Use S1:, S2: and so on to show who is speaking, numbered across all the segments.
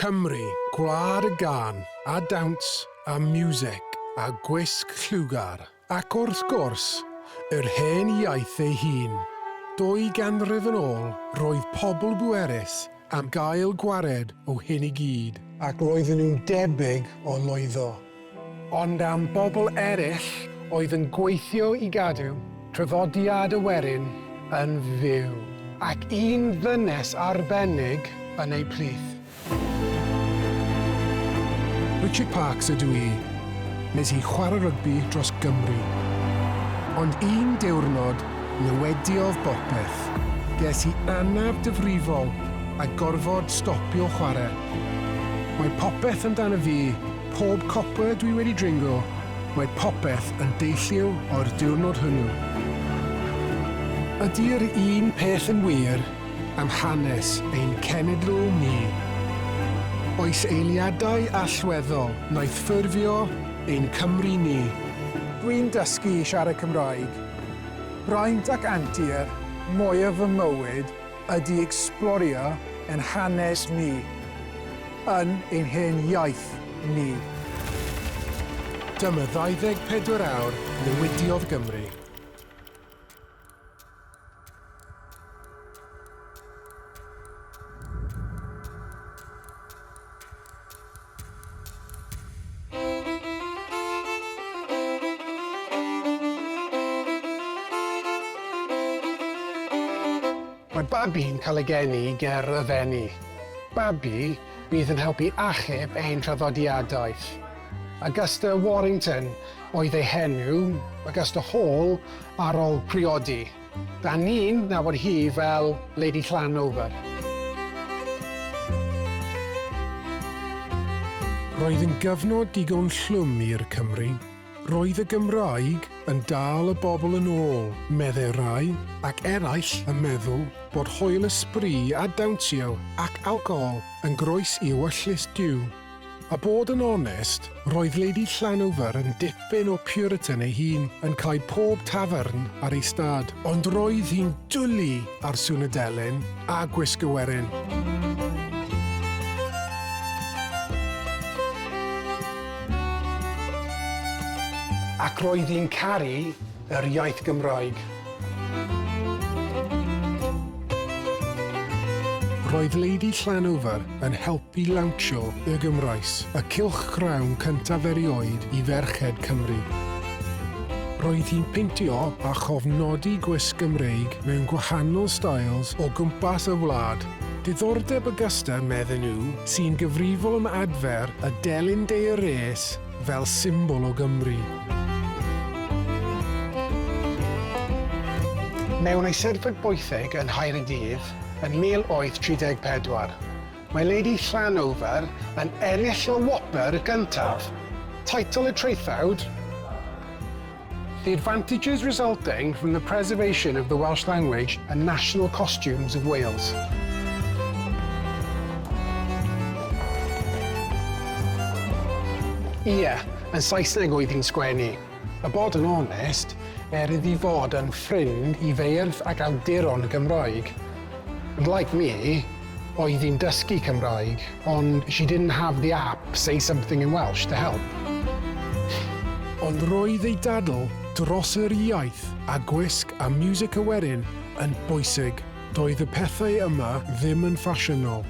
S1: Cymru, gwlad y gân, a dawns, a miwsig, a gwisg lliwgar, ac wrth gwrs, yr hen iaith ei hun. Dwy ganrif yn ôl, roedd pobl bwerus am gael gwared o hyn i gyd. Ac roedden nhw'n debyg o lwyddo. Ond am bobl eraill oedd yn gweithio i gadw traddodiad y werin yn fyw. Ac un ddynes arbennig yn eu plith. Richard Parks ydw i. Nes i chwarae rygbi dros Gymru. Ond un diwrnod, newidiodd bopeth. Ges i anaf difrifol a gorfod stopio chwarae. Mae popeth amdano fi Pob copa dwi wedi dringo, mae popeth yn deillio o'r diwrnod hwnnw. Ydi'r un peth yn wir am hanes ein cenedl ni? Oes eiliadau allweddol wnaeth ffurfio ein Cymru ni? Dwi'n dysgu i siarad Cymraeg. Braint ac antur mwyaf fy mywyd ydi ecsblorio ein hanes ni yn ein hen iaith ni. Dyma 24 awr newidiodd Gymru. Mae babi'n cael ei geni ger y Fenni. Babi bydd yn helpu achub ein traddodiadaeth. Augusta Warrington oedd ei henw, Augusta Hall ar ôl priodi. Da ni'n nabod hi fel Lady Llanover. Roedd yn gyfnod digon llwm i'r Cymry. Roedd y Gymraeg yn dal y bobl yn ôl, medde rai, ac eraill yn meddwl bod hwyl y sbri a dawnsio ac alcohol yn groes i ewyllys Duw. A bod yn onest, roedd Lady Llanover yn dipyn o Puritan ei hun, yn cau pob tafarn ar ei stad, ond roedd hi'n dwli ar sŵn y delyn a gwisg y werin. Ac roedd hi'n caru yr iaith Gymraeg. Roedd Lady Llanover yn helpu lawnsio Y Gymraes, y cylchgrawn cyntaf erioed i ferched Cymru. Roedd hi'n peintio a chofnodi gwisg Gymreig mewn gwahanol styles o gwmpas y wlad. Diddordeb Augusta, medden nhw, sy'n gyfrifol am adfer y delyn deir-res fel symbol o Gymru. Mewn Eisteddfod Bwythig yn Nghaerdydd yn 1834, mae Lady Llanover yn ennill y wobr gyntaf. Teitl y traethawd, The Advantages Resulting from the Preservation of the Welsh Language and National Costumes of Wales. Ie, yn Saesneg oedd hi'n sgwennu. A bod yn onest, er iddi fod yn ffrind i feirdd ac awduron Gymraeg. And like me, oedd hi'n dysgu Cymraeg, ond she didn't have the app Say Something in Welsh to help. Ond roedd ei dadl dros yr iaith a gwisg a miwsig y werin yn bwysig. Doedd y pethau yma ddim yn ffasiynol,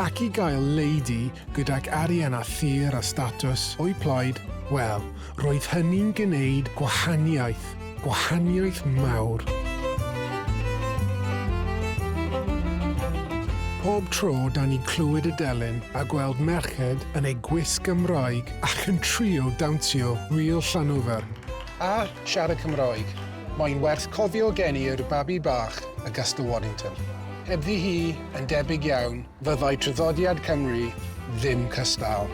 S1: ac i gael lady gydag arian a thir a statws o'i plaid, wel, roedd hynny'n gneud gwahaniaeth, gwahaniaeth mawr. Pob tro 'da ni'n clywed y delyn a gweld merched yn eu gwisg Gymraeg ac yn trio dawnsio Reel Llanofer. A siarad Cymraeg. Mae'n werth cofio geni'r babi bach Augusta Waddington. Hebddi hi, yn debyg iawn, fyddai traddodiad Cymru ddim cystal.